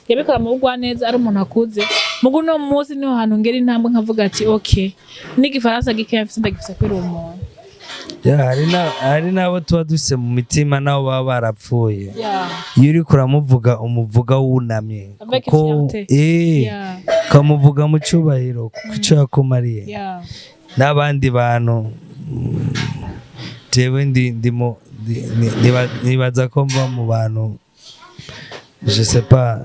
yabikora mu bugwa neza, ari umuntu akuze. Mugu no munsi niho hantu ngera intambwe nkavuga ati: "Okay, n'igifaransa gikeya mfise ndagifise kubera uwo muntu."
Ya, hari n'abo tuba dufise mu mitima nabo baba barapfuye. Iyo uriko uramuvuga, umuvuga wunamye.
Avec
kuko
fierté.
Ukamuvuga mu cyubahiro kuko icyo yakumariye n'abandi bantu. Jewe ndi ndimo nibaza ko mba mu bantu, je sais pas,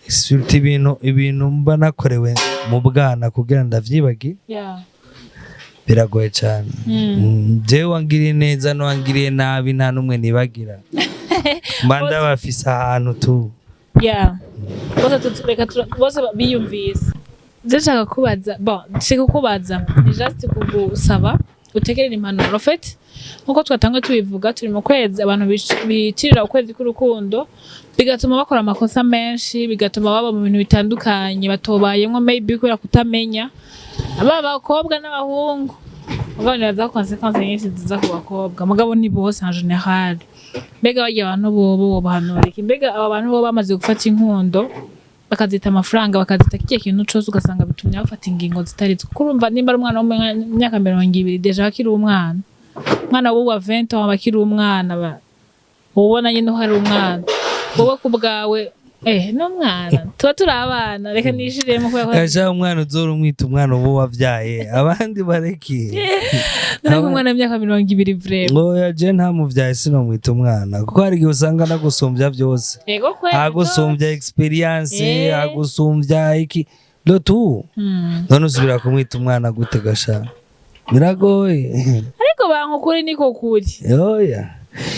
surtout ibintu mba nakorewe mu bwana, kugira ndavyibagire biragoye cyane. Jewe wangiriye neza n'uwangiriye nabi, nta n'umwe nibagira, mba ndabafise ahantu tu.
Yeah, bose reka bose biyumvise. Je nshaka kubaza, bon, si kukubaza, ni just kugusaba utekerere impanuro. En fait, nkuko twatanguye tubivuga, turi mu kwezi abantu bitirira ukwezi k'urukundo, bigatuma bakora amakosa menshi, bigatuma baba mu bintu bitandukanye batobayemwo, maybe kubera kutamenya, aba bakobwa n'abahungu. Mugabo nibaza ko conséquences nyinshi ziza ku bakobwa, mugabo ni bose en général. Mbega barya abantu bobo wobahanura iki? Mbega aba bantu bo bamaze gufata inkundo bakazita amafaranga, bakazita kirya kintu cose, ugasanga bitumye bafata ingingo zitari zo? Kuko urumva, nimba ari umwana wo mu myaka 20, déjà akiri umwana, umwana w'uwa 20 aba akiri umwana, ubona nyine ko ari umwana. Wowe ku bwawe, n'umwana tuba turi abana, reka nishiremo kubera ko
Kasha, umwana uzora umwita umwana uwo wabyaye, abandi bareke.
Ariko umwana w'imyaka 20 vraiment.
Ngo yaje ntamuvyaye, sinomwita umwana, kuko hari igihe usanga nagusumbya byose.
Yego kweli.
Agusumbya expérience, agusumbya iki lotu. None usubira kumwita umwana gute gasha? Biragoye.
Ariko banka ukuri, niko kuri.
Oya,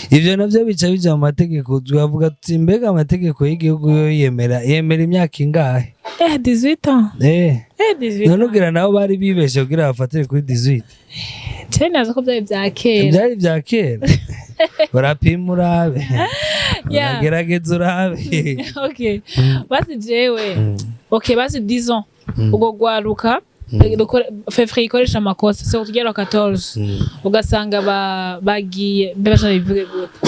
ivyo navyo bica bija mu mategeko. Tukavuga tuti: mbega amategeko y'igihugu yo yemera imyaka ingahe?
18 ans. 18
None
ans.
ugira nabo bari bibeshe kugira bafatire kuri 18?
Cyane, nazo ko byari bya kera.
Byari bya kera. Urapima urabe, uragerageza urabe.
Okay, basi jewe, okay, basi disons ubwo gwaruka février ikoresha amakosa, so tugera 14, ugasanga bagiye, mbe bashaka bivuge gute,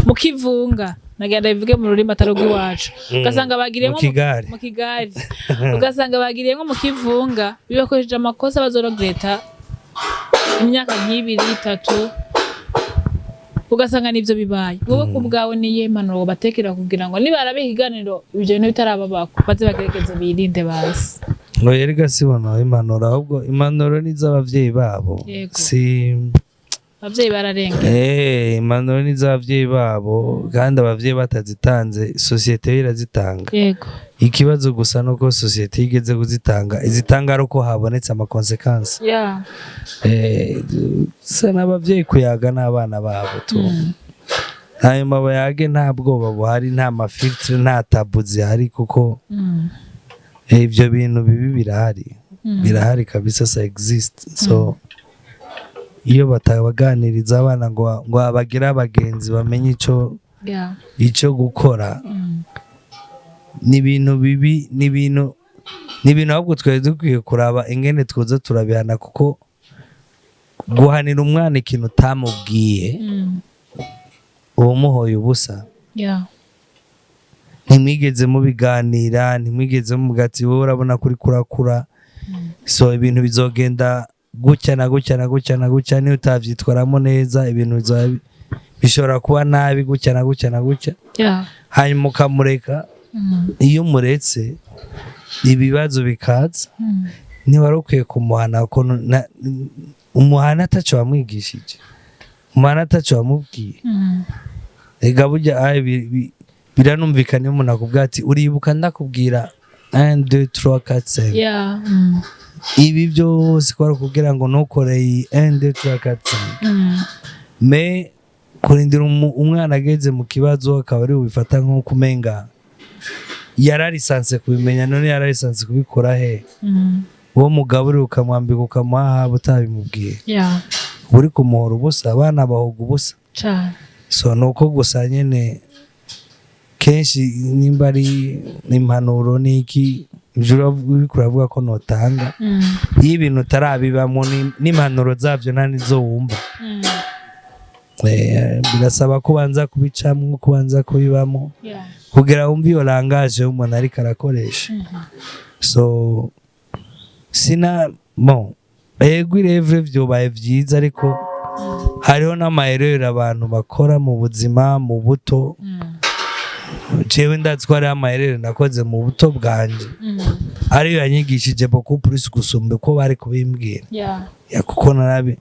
mu kivunga, nagenda bivuge mu rurimi atari urw'iwacu, ugasanga bagiriyemo
Mu kigari.
Mu kigari, ugasanga bagiriyemo mu kivunga, bibakoresheje amakosa bazorogreta imyaka nk'ibiri, itatu, ugasanga nivyo bibaye. Wowe ku bwawe niye impanuro batekera kugira ngo nibaraba ikiganiro ibyo bintu bitarababako, baze bagerageze birinde basi?
Ngo yerega sibona impanuro, ahubwo impanuro ni iz'abavyeyi babo. Si
Abavyeyi bararengera.
Impanuro ni iz'abavyeyi babo, kandi abavyeyi batazitanze, sosiyete yo irazitanga. Ikibazo gusa nuko sosiyete iyo igeze kuzitanga, izitanga ari uko habonetse ama conséquences. Se n'abavyeyi kuyaga n'abana babo tu, hanyuma bayage nta bwoba buhari, nta ma filtres, nta tabous zihari, kuko ibyo bintu bibi birahari. Birahari kabisa, ça existe. So iyo batabaganiriza abana ngo bagire abagenzi, bamenye ico ico gukora, ni ibintu bibi, ni ibintu ahubwo twari dukwiye kuraba ingene twoza turabihana, kuko guhanira umwana ikintu utamubwiye, uba umuhoye ubusa. Ntimwigeze mubiganira, ntimwigeze muvuga ati: "Wowe urabona kuri kurakura, so ibintu bizogenda gutya na gutya na gutya na gutya. Niyo utavyitwaramo neza, ibintu bizoba bishobora kuba nabi gutya na gutya na gutya." Hanyuma ukamureka. Iyo umuretse, ibibazo bikaza. Ntiwari ukwiye kumuhana, kuko umuhana ataco wamwigishije, umuhana ataco wamubwiye. Ega burya aye biranumvikana iyo umuntu akubwira ati: "Uribuka ndakubwira 1 2 3 4 5, ibi byose ko ari ukubwira ngo ntukore iyi 1 2 3 4 5." Mais kurindira umwana ageze mu kibazo akaba ari bubifata nk'uko umenga yararisanse kubimenya, none yararisanse kubikora he? Uwo mugaburira, ukamwambika, ukamuha haba utabimubwiye, uri kumuhora ubusa. Abana bahoga ubusa.
Cane.
So ni uko gusa nyene kenshi nimba ari impanuro n'iki, ivyo uriko uravuga ko notanga, iyo ibintu utarabibamwo, n'impanuro zavyo nta nizo wumva. Birasaba ko ubanza kubicamwo, kubanza kubibamo, kugira wumve iyo langage y'umuntu ariko arakoresha. So sina, bon, ego irevure vyobaye vyiza, ariko hariho n'amayerere abantu bakora mu buzima mu buto. Jewe ndazi ko hariho amayerere nakoze mu buto bwanje, ariyo yanyigishije beaucoup plus gusumba uko bari kubimbwira. Ya, kuko narabi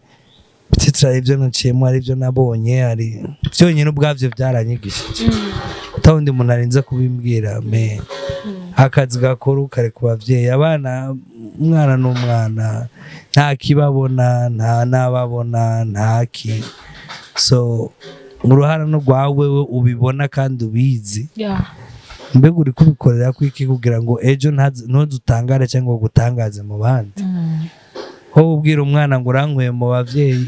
peut-être hari ibyo naciyemo, hari ibyo nabonye, hari byonyine ubwabyo byaranyigishije, utawundi muntu arinze kubimbwira. Mais akazi gakora kare ku bavyeyi, abana, umwana n'umwana nta kibabona, nta n'ababona, nta ki. So uruhara no rwawe wewe ubibona kandi ubizi. Mbega uri kubikorera ko iki kugira ngo ejo ntuzutangare cyangwa ngo ugutangaze mu bandi? Wowe ubwira umwana ngo urankuye mu bavyeyi.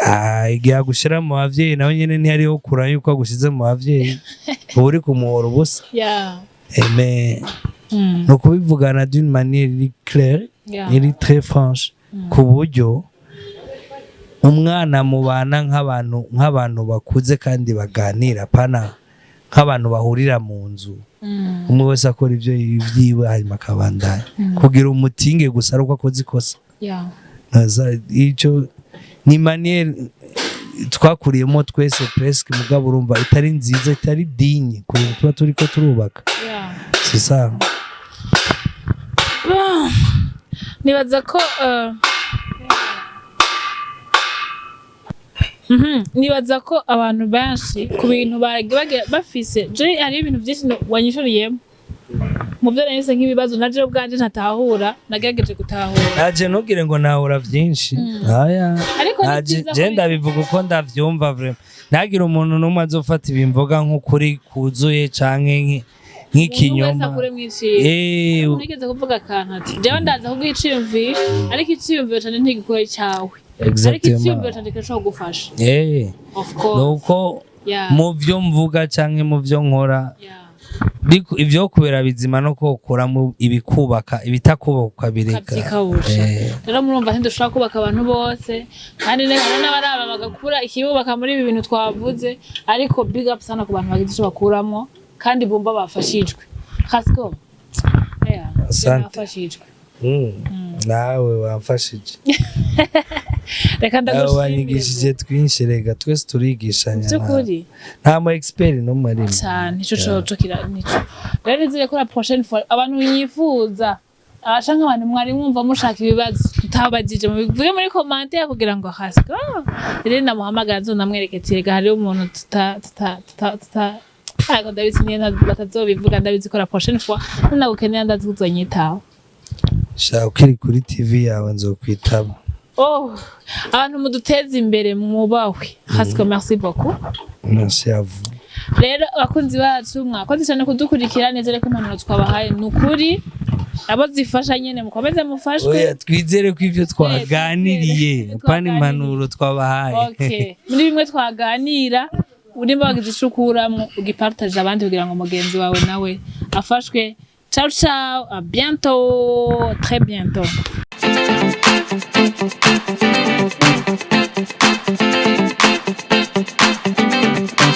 Ah, igihe agushyira mu bavyeyi, nawe nyine ntiyariho kura yuko agushyize mu bavyeyi, uba uri kumuhora ubusa. Mais ni ukubivugana d'une manière iri claire, iri très franche, ku buryo umwana mubana nk'abantu bakuze kandi baganira, pana nk'abantu bahurira mu nzu, umwe wese akora ibyo vyiwe hanyuma akabandanya, kugira umutinge gusa ari uko akoze ikosa. Ico ni manière twakuriyemo twese presque, mugabo urumva itari nziza, itari digne ku bintu tuba turiko turubaka. C'est ça.
Bon, nibaza ko nibaza ko abantu benshi ku bintu bafise, je hariho ibintu byinshi wanyishuriyemo mu byo nahise nk'ibibazo na jewe ubwanje ntatahura, nagerageje gutahura.
Naje ntugire ngo nahura vyinshi aya.
Ariko ni
Naje
byiza
je
ko
ndabivuga uko ndavyumva vraiment. Ntagire umuntu n'umwe azofata ibimvuga nk'ukuri kuzuye canke
umuntu wese
nk'ikinyoma.
akure mw'iciro. Umuntu yigeze kuvuga akantu ati: "Jewe ndaza kuguha iciyumviro, ariko iciyumviro canje ntigikora icawe, ariko iciyumviro canje kirashobora kugufasha." Of course.
Nuko mu vyo mvuga canke mu vyo nkora, ivyo kubera bizima no kokuramo ibikubaka, ibitakubaka ukabireka.
Ukavyikawusha. Rero murumva ntidushobora kubaka abantu bose, kandi hari n'abaraba bagakura ikibubaka muri ibi bintu twavuze. Ariko big up sana ku bantu bagize ico bakuramwo kandi bumva bafashijwe. Hasco, yeah,
Asante.
nafashijwe.
Nawe wamfashije.
Reka
Nawe
ndagushimire.
wanyigishije twinshi. Rega twese turigishanya.
By'ukuri.
Nta mu expert n'umwe arimo.
Cyane, ico coco kira nico. Rero nizere ko la prochaine fois abantu nyifuza canke abantu mwari mwumva mushaka ibibazo tutabagije, mubivuge muri commentaire kugira ngo Hasco rero namuhamagara nzonamwereke ati: "Rega hariho umuntu tuta tuta tuta tuta." Ariko ndabizi niyo batazobivuga, ndabizi ko la prochaine fois ninagukenera ndazi ko uzonyitaho.
Shaka ukiri kuri TV yawe nzokwitaba.
Oh, abantu muduteze imbere mwubahwe. Hasco, merci beaucoup.
Merci à vous.
Rero abakunzi bacu, mwakoze cyane kudukurikira neza. Ariko impanuro twabahaye ni ukuri abo zifasha nyene, mukomeze mufashwe.
Oya, twizere ko ivyo twaganiriye,
twizere.
pana impanuro twabahaye.
Okay, muri bimwe twaganira urimo wagize ico ukuramwo, ugipartage abandi kugira ngo mugenzi wawe nawe afashwe. Ciao ciao, à bientôt, très bientôt.